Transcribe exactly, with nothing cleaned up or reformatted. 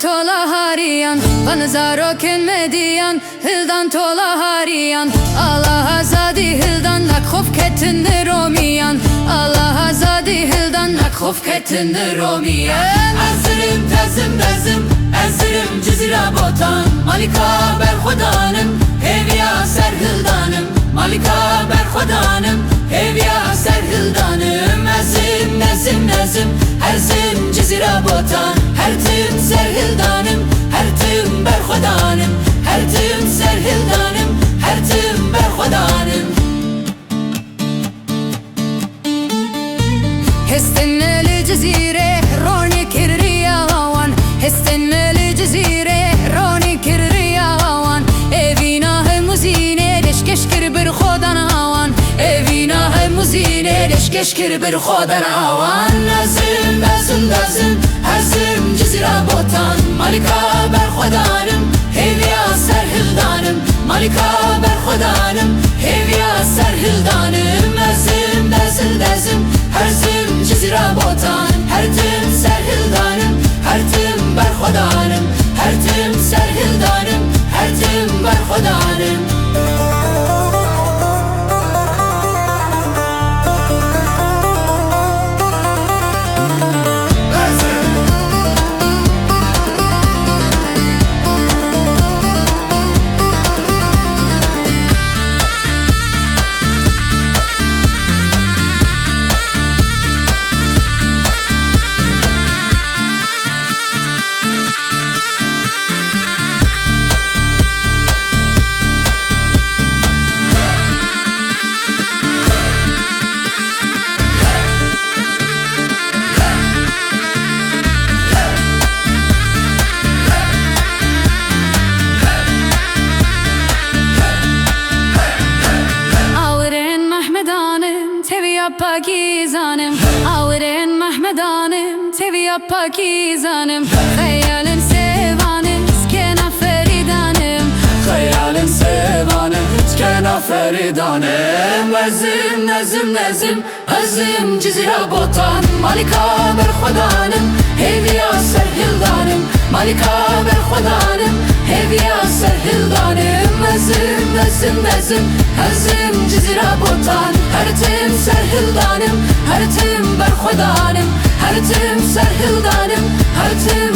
Tola hariyan, van zarokên me diyan, hildan tola hariyan. Allah azadî hildan, lak xof ketin romiyan. Allah azadî hildan, lak xof ketin romiyan. Ezirim, tezim, bezim, ezirim Cizîra Botan. Malika berxwedanim, hêviya ser hildanim. Malika berxwedanim, hêviya ser hildanim. Ezim, nezim, nezim, herzim Cizîra Botan. Her tim ser hildanim, her tim berxwedanim. Her tim ser hildanim, her tim berxwedanim. Hestên me li Cizîrê ronî kir riya wan. Hestên me li Cizîrê ronî kir riya wan. Evîna hemû zînê leşkeş kir bir xwedan awan. Evîna hemû zînê leşkeş kir bir xwedan awan. Ezim, bezim, bezim, hezim Cizîra Botan. Malika berxwedanim, hêviya ser hildanim. Malika berxwedanim, hêviya ser hildanim. Ezim, dezim, dezim, herzim Cizîra Botan. Her tim ser hildanim, her tim berxwedanim. Her tim ser hildanim, her tim berxwedanim. Awirên Mehmedan im, teviya Pakîzan im. Awirên Mehmedan im, teviya Pakîzan im. Xeyalên Sêvan im, çikên Ferîdan im. Xeyalên Sêvan im, çikên Ferîdan im. Ezim, nezim, nezim, ezim Cizîra Botan. Malika berxwedan im, hêviya ser hildan im. Malika berxwedan im, hêviya ser hildan im. Ezim, ezim, ezim, ezim Cizîra Botan. Her tim ser hildan im, her tim berxwedan im. Her tim ser hildan im, her tim